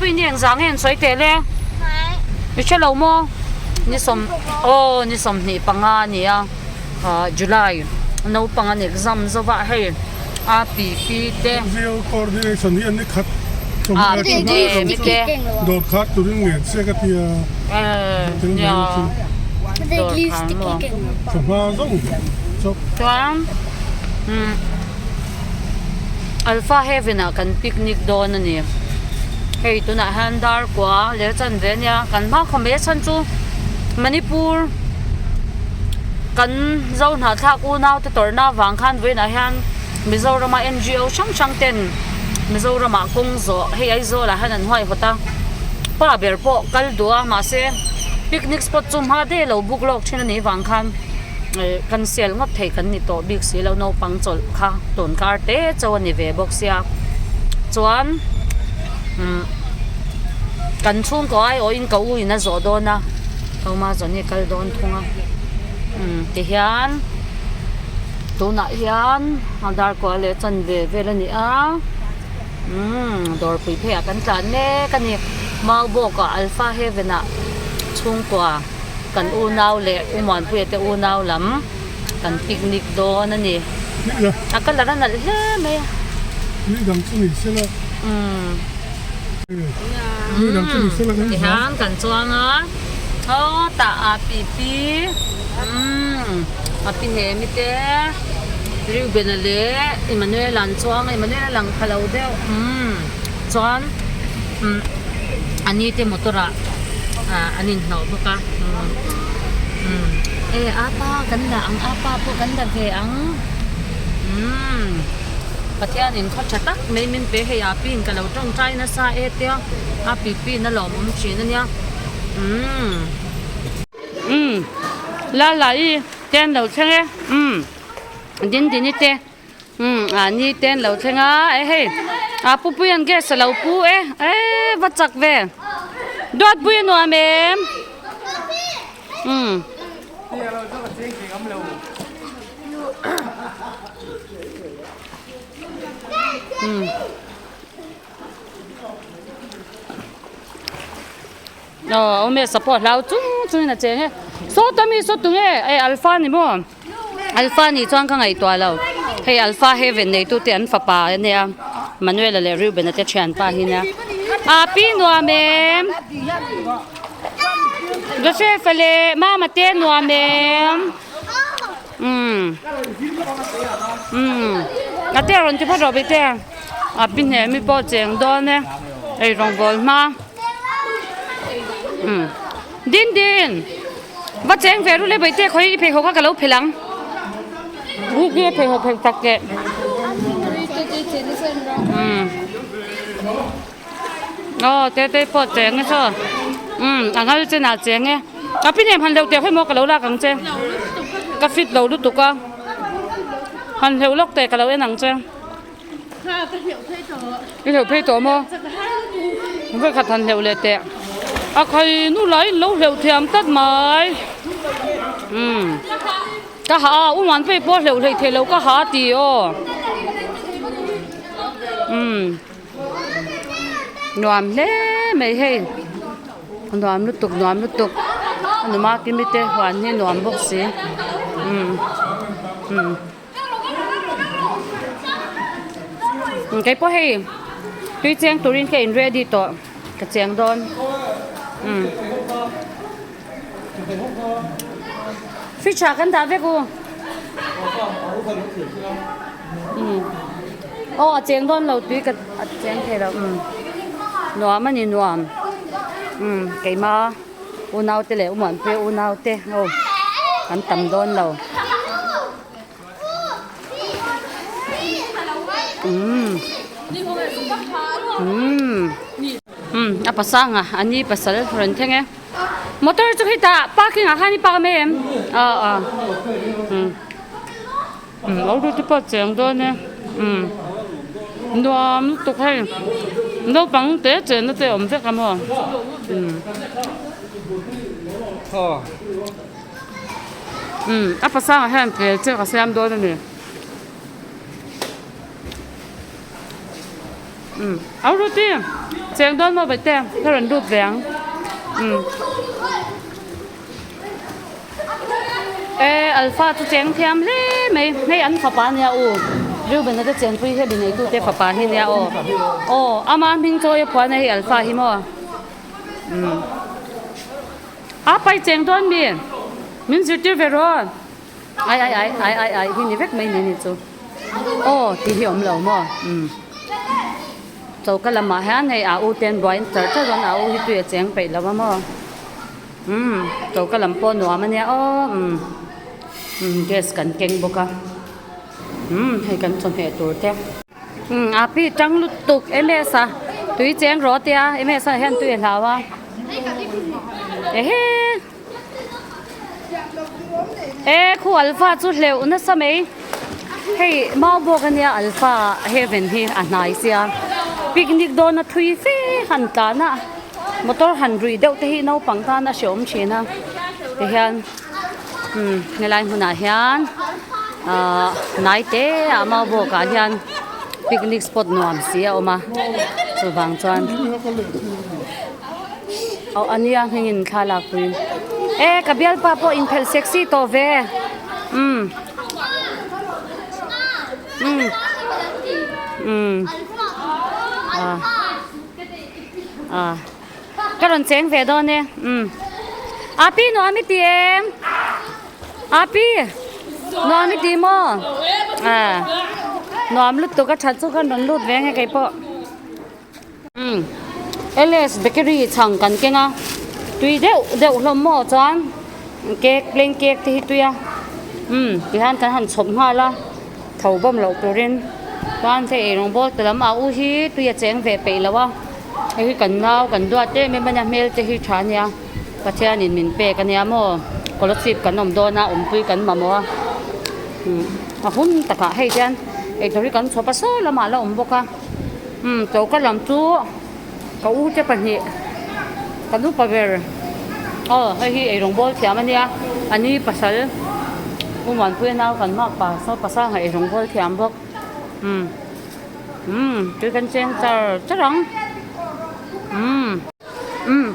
pui ni engzah nge an sawi teh le? I hre lo maw? Ni sawm aw ni 25 a ni a ah July naupang an exam zo va hei a pi pi te. NGO coordination hi an ni khat chawhmeh a tha dawr khar turin ngen se ka tia nia dawr khar maw chawhma zawng chawp. Chuan umm. Alpha Heaven ah kan picnic dawn a ni. Hei tunah hian dar kua leh chan ve a nia kan hma khawm mai a chhan chu Manipur kan zo hnahthlak unau te tawrhna avang khan vawiinah hian Mizorama NGO hrang hrang ten Mizoramah kawng zawh hei Aizawl ah hian an huaihawt a pa ber pawh kal duh a mahse picnic spot chu hma daih a lo book lawk thin a nih vang khan. Kan sel ngawt thei kan ni tawh bik si lo naupang chawlh kha tun kar te chauh a ni ve bawk sia chuan umm kan chhungkaw aiawhin ka u in a zawh dawn a Roma zawn hi a kal dawn thung a umm tihian tunah hian a dar kuah leh chanve vel a ni a umm dawrpui pheiah kan tlan mek a ni Maubawk ah Alpha Heaven ah chhungkua. Kan unau leh U Muanpuia te unau lam kan picnic dawn a ni. A colour a nalh hle mai a. Ni dang chu ni sela. Ni dang chu ni sela kan Tihian kan chuang a. Aw tah a pi pi a pi hemi te Reuben-a leh Emmanuel-a an chuang a Emmanuel-a lang pha lo deuh chuan a ni te motor ah an inhnawh bawk a umm e apa kan la ang apa pawh kan la ve ang umm Pathian in khaw tha tak mai min pe hei a pin ka lo tawngtai nasa e tia a pi pin a lawmawm thin a nia umm umm la la i te an lo thleng e umm din dini te. Umm ah ni te an lo thleng a e hei ah pupui an gas a lo pu e eee va chak ve duatpui a nuam em umm. Umm. Aw awm e support hlau chung chungin a cheng e sawta mi saw tunge e alpha ni maw. Alpha nih chuan ka ngaihtuah lo hei alpha heaven neitu te an fapa a nia Manuela leh Reuben-a te thianpa hi nia ah pi nuam em Joseph-a leh mama te nuam em umm umm a te rawn ti phawt rawh bete a pi hne mi pawh cheng dawn e eirawng bawl hma umm din din. Va cheng ve rule baite khawi i pheikhawk kha ka lo phelh ang. Hi hi pheikhawk phelh tak teh. Umm. Aw te te pawh cheng e saw. Umm a ngal chen ah cheng e. A pi nem han hleuh teh khawi maw ka lo lak ang che. Ka fit lo lutuk a. Han hleuh lawk teh ka lo en ang che. I hleuh phei tawh maw? Vekhat han hleuh leh teh. A khai nu lai in lo hleuh thiam tlat mai. Umm ka ha a u muan phei pawh hleuh hleih theih loh ka ha ti aw. Umm nuam hle mai hei nuam lutuk nuam lutuk a numa kimi te huan hi nuam bawk si umm umm. Kei pawh hei tui cheng turin ka in ready tawh ka cheng dawn umm fridge ah kan dah vek u umm aw a cheng dawn lo tui ka a cheng thei lo umm nuam a ni nuam umm keima. Unau te leh Umuanpuia unau te ho an tam dawn lo. Umm umm umm a pasanga a ni pasal rawn thleng e. Motor chu khitah parking ah khan i park mai em? Aw aw umm umm auto te pawh a cheng dawn e umm nuam lutuk hei naupang te chenna te a awm vek a maw umm umm a pasangah hian tel che ka siam dawn a ni umm auto te. Cheng dawn maw Baihte? Ka rawn lut ve ang. Umm. E Alpha chu cheng thiam hle mai. Hei an fapa ania u. Reuben-a te chenpui hi a bineitute fapa hi ania aw. Aw ama hming chawi a phuan a hei Alpha hi maw. Umm. A pai cheng dawn mi? Min zirtir ve rawh. Ai ai ai ai ai ai hi ni vek mai ni ni chu. Aw tih hi awm lo maw. Umm. Choka lamah hian hei a u te an buai char char dawn a u hi tui a cheng peih lo a maw. Umm choka lam pawh nuam a nia aw umm umm gas kan keng bawk a umm hei kan chawhmeh tur te. Umm a pi tang lutuk em em a tui cheng rawh tia em em ah hian tui a hlau a ehe e khu alpha chu hleuh nasa mai hei mau bawk ania alpha heaven hi a hnai sia picnic dawn a thui fe han tlan a motor han ruih deuh te hi naupang tan a hreawm thin a tihian umm helai hmunah hian ahh hnai te ah mau bawk ah hian picnic spot nuam si a awm a chuvang chuan aw a nia hmingin thla lak pui e ka bialpa pawh inphelh sexy tawh ve umm umm umm ah. Ah ka rawn cheng ve dawn e umm Api nuam i ti em Api nuam i ti maw ah nuam lutuk a that chu khan rawn lut ve ang e keipawh umm LS bakery chhang kan keng a tui deuh deuh hlawm maw chuan cake plain cake te hi tui a umm tihian kan han chhawp nghal a. Tho bawm loh turin chuan hei eirawng bawl ta lam a u hi tui a cheng ve peih lo a, hei hi kan nau kan duat em em a nia hmel te hi tha a nia Pathianin min pek a nia maw scholarship kan awm dawn a awmpui kan mamawh a umm a hun takah hei hian eitur hi kan chhawp a sawi lamah a la awm bawk a umm choka lam chu ka u te pahnih ka nupa ber aw hei hi eirawng bawl thiam a nia a ni pasal u Muanpuia nau kan mak pa saw pasal ang eirawng bawl thiam bawk umm umm tui kan cheng char char ang umm umm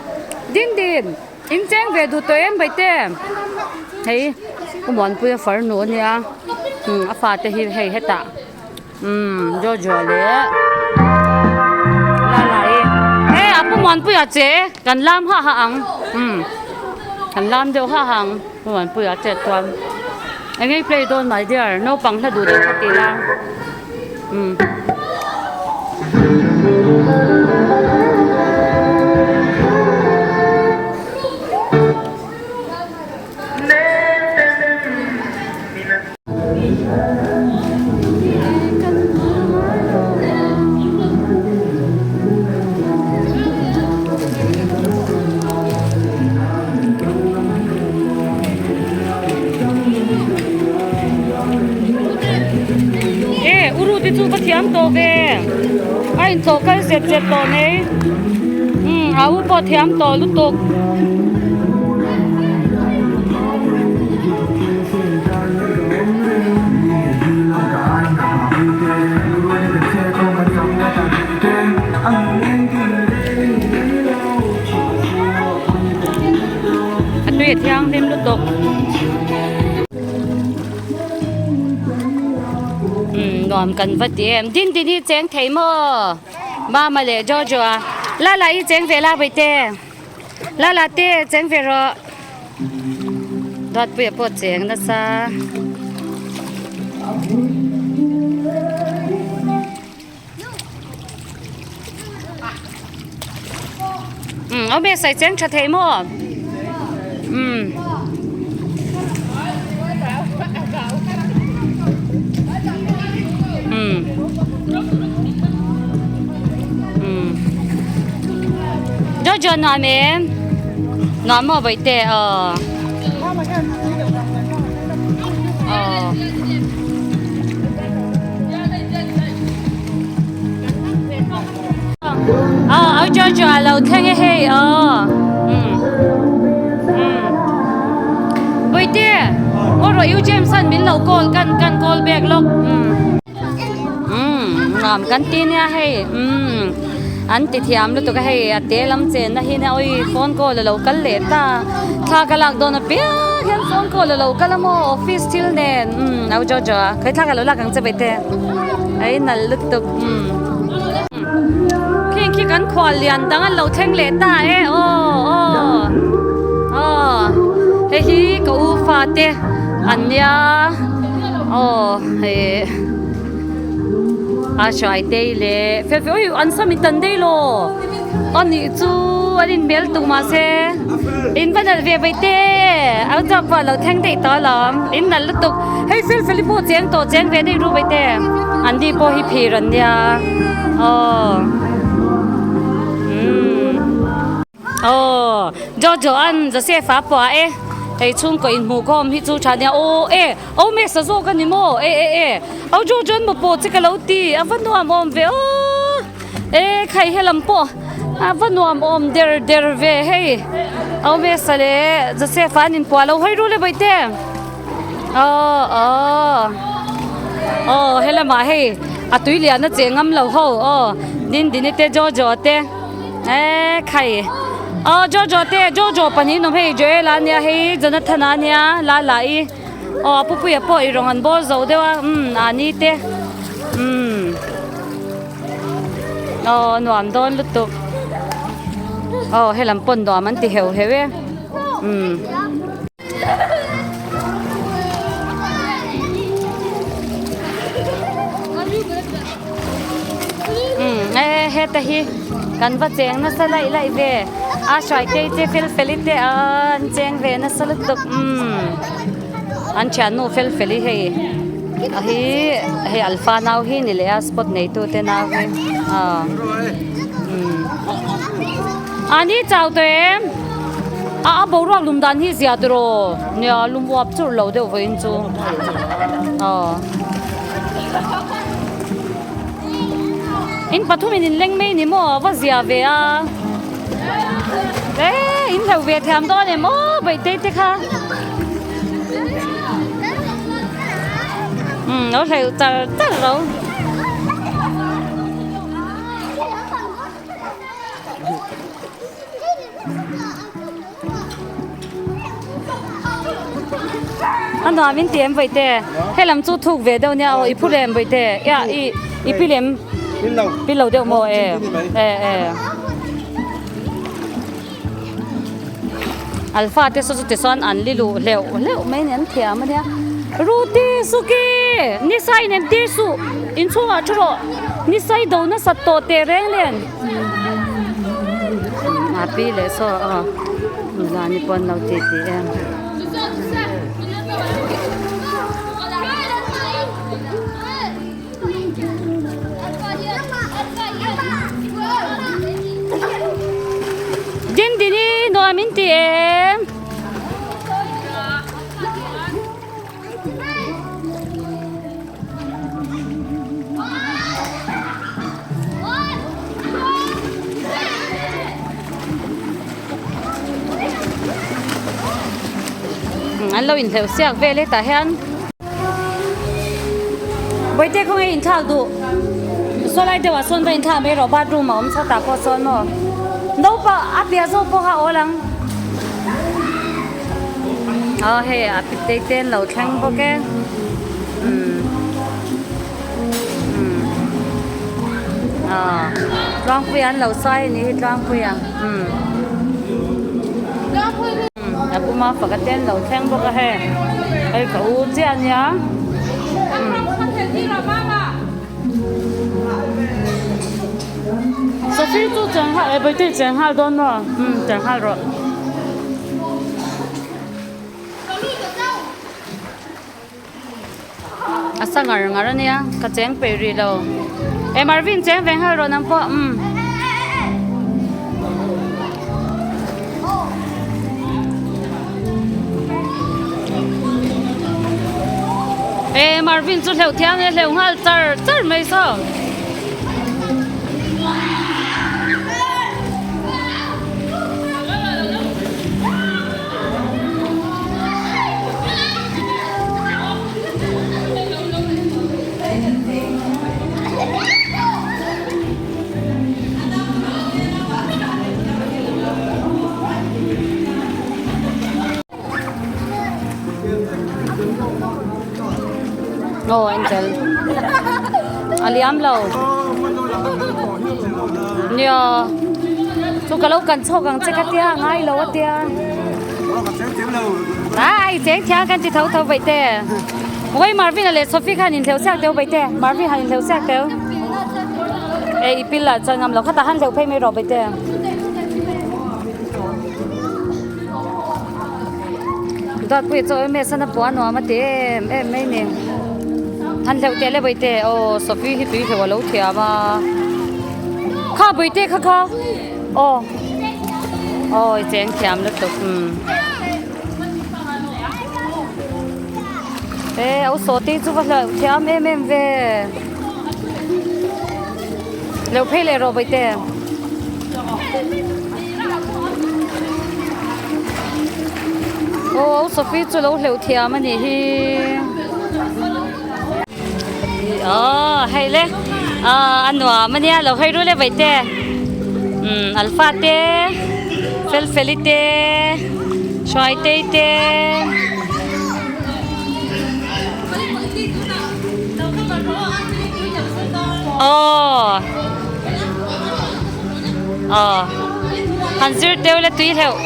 ding din in cheng ve duh tawh em baite hei u Muanpuia farnu a nia umm a fate hi hei hetah. Umm Jojo leh Lalai e a pu Muanpuia che kan lam hah hah ang umm kan lam deuh hah hah ang pu Muanpuia chet chuan eng nge i play dawn my dear naupang hla duh deuh kha ti la umm. E uru te chu va thiam tawh ve a intlawh kal zet zet tawh mai umm a u pawh thiam tawh lutuk. A tui a thianghlim lutuk umm nuam kan va ti em din din hi cheng thei maw mama leh jojo a lala hi cheng ve la vaite. Lala te cheng ve rawh Duatpuia pawh cheng nasa um awm e sai cheng tha thei maw um um um Jojo nuam em nuam maw vaihte aw aw aw au Jojo a lo thleng e hei aw um um vaihte aw rawh u James an min lo call kan kan call back lawk um. Umm nuam kan ti nia hei umm. An ti thiam lutuk a hei a te lam chenna hi nia awi phone call a lo kal leh ta thla ka lak dawn apiang hian phone call a lo kal a maw office thil nen umm au jo jo a khawi thla ka lo lak ang che vaite a inal lutuk umm khing khi kan khual lian dang an lo thleng leh ta e aw aw aw hei hi ka u fate an nia aw hei. A hrai tei leh fel fel ui an sam in tan daih lo a nih chu an in mel tuk mahse in va nalh ve bai te au chak pawh a lo thleng daih tawh alawm in nalh lutuk hei fel fel hi pawh cheng tawh cheng ve daih ru bai te an ni pawh hi phir an nia aw umm. Aw Jojo an Joseph a pawh a e hei chhungkaw inhmuh khawm hi chu tha nia aw e aw mesa zawk a ni maw e e e aw Jojo an maw pawh che ka lo ti a va nuam awm ve aw e khai helam pawh a va nuam awm der der ve hei aw mesa leh Joseph a an inpuah lo hawi rul e bawihte aw aw aw helamah hei a tui lian a che ngam lo ho aw Dindini te Jojo te. Eee khai aw Jojo te Jojo pahnih an awm hei Joel a nia hei Jonathan a nia la la i aw a pupuia pawh i rawng an bawl zo deuh a umm a ni te umm aw nuam dawn lutuk aw helam pawn nuam an ti heuh heuh e umm. Heta hi kan va cheng nasa laih laih ve a hruai te te fel fel i te an cheng ve nasa lutuk an thiannu fel fel i hei a hi hei alpha nau hi ni leh a spot neitu te nau hi a ni chau tawh em a a boruak lum dan hi zia tiraw nia lum uap churh lo deuh vawiin chu aw in pathum in inleng mai ni maw a va zia ve a e in hleuh ve thiam dawn em aw bawihtei te kha umm lo hleuh char char lo. A nuam in ti em Vawite? Helam chu thuk ve deuh nia aw i phu lem Vawite ia i i pi lem pi lo deuh maw e e e Alpha te saw chu tichuan an li luh hleuh hleuh mai a ni an thiam a nia Ruti Suki ni sai nem tir suh inchhungah thu rawh ni sai do nasat tawh teh reng len. A pi leh saw a nula ni pawh an lo ti ti em. Dindini nuam in ti em. An lo inhleuh siak vel hetah hian Bawihte khawnge inthlak duh saw lai deuhah sawn va inthlak mai rawh bathroom a awm chhuatah pawh sawn maw naupang a piah zawk pawh kha a awl ang. Aw hei a pitei te an lo thleng bawk e umm umm aw tlangpui an lo sai a nih hi tlangpui a umm a puma faka te an lo thleng bawk a hei hei ka u chiah a nia umm. Sophie chu cheng nghal eh Bawihtei cheng nghal dawn maw umm cheng nghal rawh. A sa ngar ngar a nia ka cheng peih rih lo eh Marvin cheng ve nghal rawh nang pawh umm. Eh Marvin chu hleuh thiang e hleuh nghal char char mai saw. Aw Angel. A liam lo. Nia. Chu ka lo kan chhawk ang che ka tia ngai lo a tia. Ai cheng thiang kan ti tho tho vaih te. Oi Marvin a leh Sophie khan in hleuh siak teu vaih te. Marvin han in hleuh siak teu. E i pil lah chuan ngam lo khatah han hleuh phei mai rawh vaih te. Dawtpuia chaw em em sana pua nuam a ti em em mai ni. Han hleuh teh le Bawihte aw Sophie hi tui hleuh a lo thiam a. Kha Bawihte kha kha aw aw i cheng thiam lutuk umm. E au sawti chu va hleuh thiam em em ve. Hleuh phei leh rawh Bawihte. Aw Sophie chu lo hleuh thiam a nih hi aw hei le aw a nuam a nia lo hawi rul e vaihte umm alpha te felfeli te hruaitei te. Aw aw han zir teuh la tui hleuh.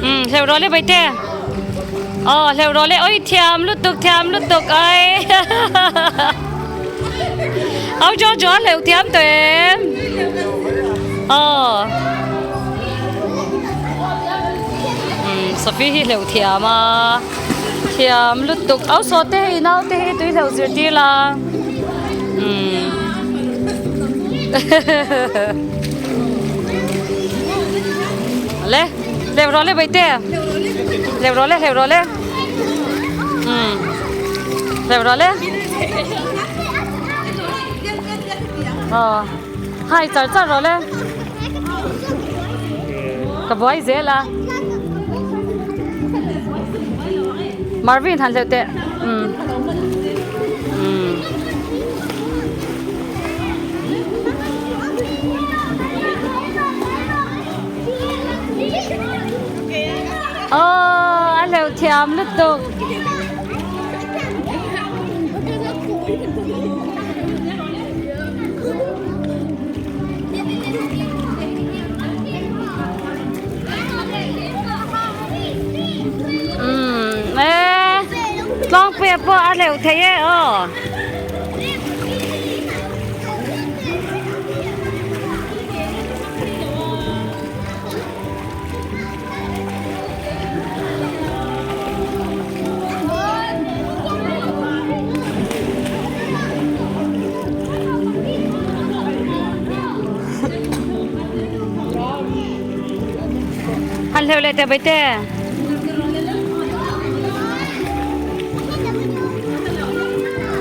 Umm hleuh rawh le Baite aw hleuh rawh le oi thiam lutuk thiam lutuk ai au jo jo hleuh thiam tawh em aw umm Sophie hi hleuh thiam a. Thiam lutuk au saw te hei naute hi tui hleuh zirtir la umm le hleuh rawh le baihte hleuh rawh le hleuh rawh le umm hleuh rawh le aw hai char char rawh le ka buai zel a. Marvin han hleuh teh umm umm aw a hleuh thiam lutuk. Umm e tlangpuia pawh a hleuh thei e aw. Han hleuh leh teh Baihte.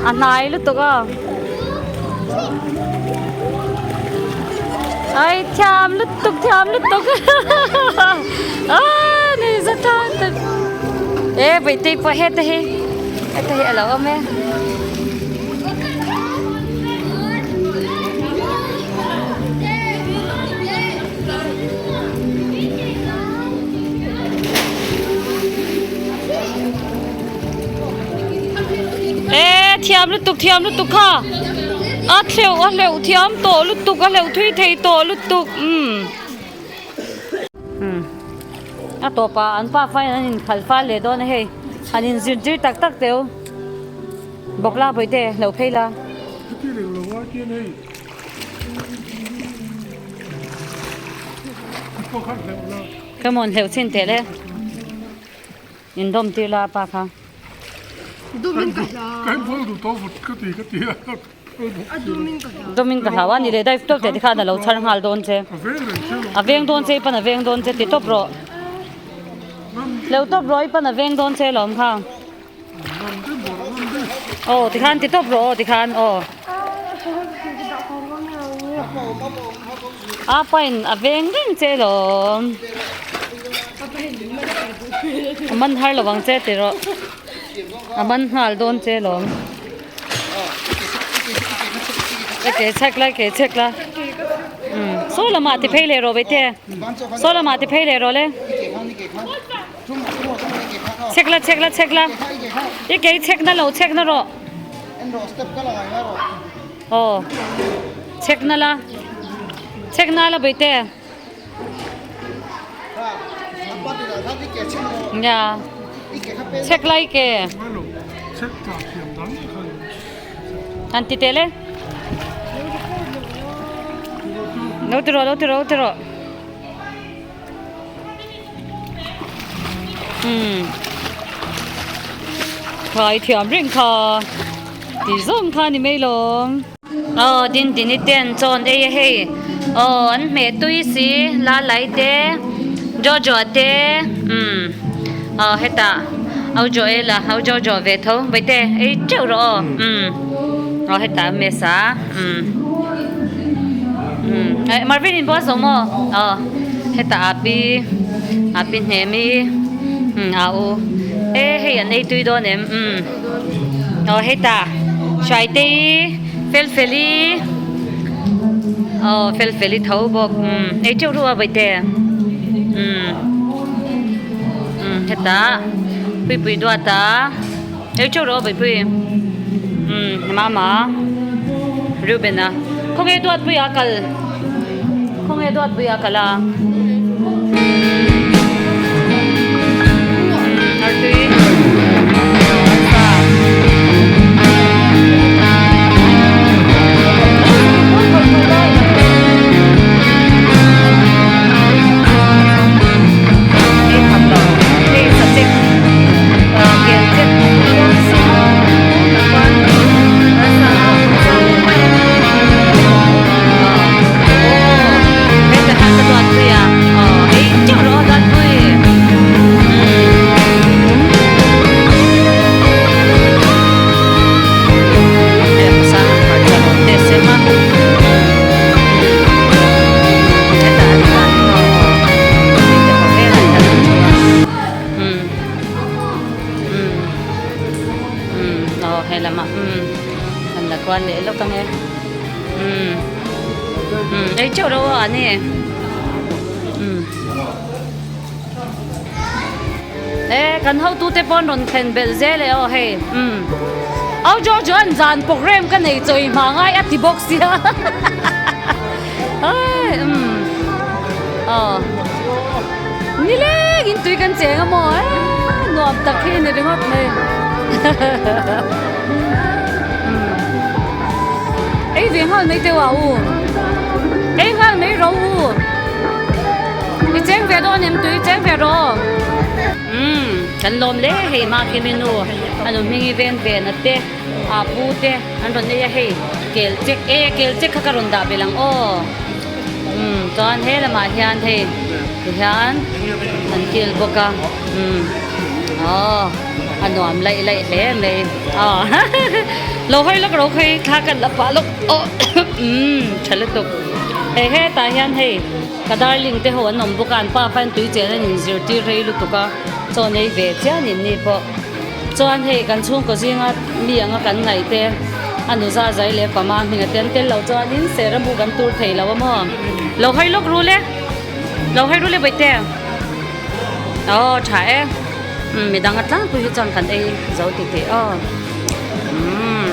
A hnai lutuk a. Ai thiam lutuk thiam lutuk. A nei za tha tak. E Baihte pawh heta hi heta hi a lo awm e. E thiam lutuk thiam lutuk kha a hleuh a hleuh thiam tawh lutuk a hleuh thui thei tawh lutuk umm umm a tawpah an pa faiin an inkhalh fal leh dawn a hei an inzirtir tak tak teu. Bawk la Bawihte, lo phei la. Chuti reng lo ngai khian hei i pawh khan hleuh la. Ka mawn hleuh chhin teh le. In dawm tir la apa kha. Dumin ka hlau. Ka inbual duh tawh vut ka ti ka ti a. Dumin ka hlau a ni leh dive tawp teh tikhan a lo chhar nghal dawn che. A veng reng che lo. A veng dawn che i pan a veng dawn che ti tawp rawh. Hleuh tawp rawh i pan a veng dawn che lawm kha. Aw tikhan ti tawp rawh aw tikhan aw. A pain a veng reng che lawm. A man har lo ang che ti rawh. A man nghal dawn che lawm. A ke chhek la ke chhek la. Saw lamah ti phei leh rawh Baihte. Saw lamah ti phei leh rawh le. Chek la chek la chek la i ke i chek na lo chek na rawh aw chek na la chek na la baite nia chek la i ke an ti teh le lo ti rawh lo ti rawh lo ti rawh. Umm khai thiam reng kha tih zawng kha ni mai lawm. Aw din dini te an chawn ei a hei aw an hmeh tui si la lai te jojo te umm aw hetah au joel-a au jojo ve tho vaite ei teuh rawh aw umm aw hetah mess a umm. Marvin in bual zo maw aw hetah a pi a pi hnem i a u e hei an ei tui dawn em umm aw hetah hraitei fel fel i aw fel fel i tho bawk umm ei teuh reuh a bawihte umm umm hetah puipui duata. Ei teuh rawh Bawipuii umm mama Reuben a khawnge Duatpuia a kal khawnge Duatpuia a kal a umm artui arsa Ei kham lo hei subject. Umm aw he lamah umm kan la kual leh lawk ang e umm umm ei teuh reuh a ani umm e kan hotu te pawh an rawn thlen belh zel e aw hei umm au George an zan program ka nei chawi hma ngai a ti bawk sia ai umm aw. Nileng in tui kan cheng a maw e nuam tak hi ni ringawt mai ei ve nghal mai teuh a u ei nghal mai ro u i cheng ve dawn em tui cheng ve rawh umm kan lawm hle hei hma khi mi nu a nu hming i ven ve na te a pu te an rawn nei a hei kel chek e kel chek kha ka rawn dah belh ang aw. Umm chuan he lamah hian hei tihian an kil bawk a umm aw a nuam laih laih hle mai aw lo hawi lawk ro khawi thla kan la pah lawk aw umm tha lutuk hei hetah hian hei ka darling te ho an awm bawk a an pa khan tui chen an inzirtir rei lutuk a chaw nei ve chian in ni pawh. Chuan hei kan chhungkaw zinga mi anga kan ngaih te a nu za zai leh pama hming a tel tel lo chuanin sera mu kan tur thei lo a maw? Lo hawi lawk rul e, lo hawi rul e Bawihte. Aw tha e, umm midang a tlangpui hi chuan kan ei zo ti tih aw. Umm.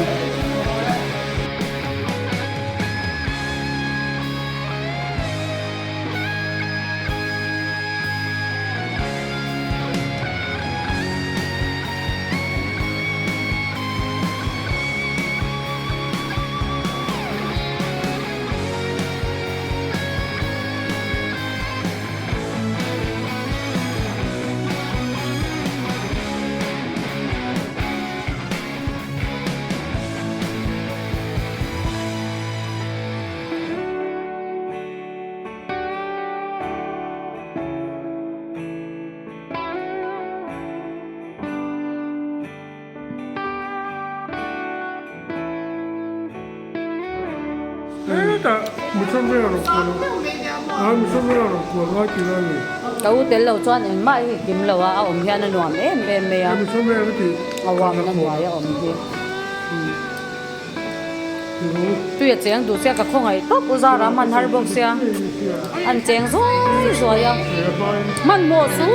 Hetah Mizo vel a rawn kual a, a Mizo vel a rawn kual ngai tih lai a ni. Ka u tel lo chuan engmah hi kim lo a, a awm hian a nuam em em mai a. Mizo vel a tih A uamna hnuai a awm hi. Tui a cheng duh sia ka khawngaih tawp u Zara a hman har bawk sia. An cheng zuai zuai a, hmanhmawh chu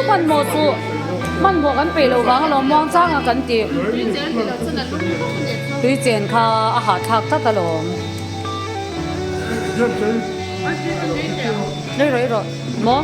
hmanhmawh chu hmanhmawh kan peih loh vang alawm muangchang a kan ti. Tui chen kha a hahthlak tlat alawm. Rei rawh rei rawh maw.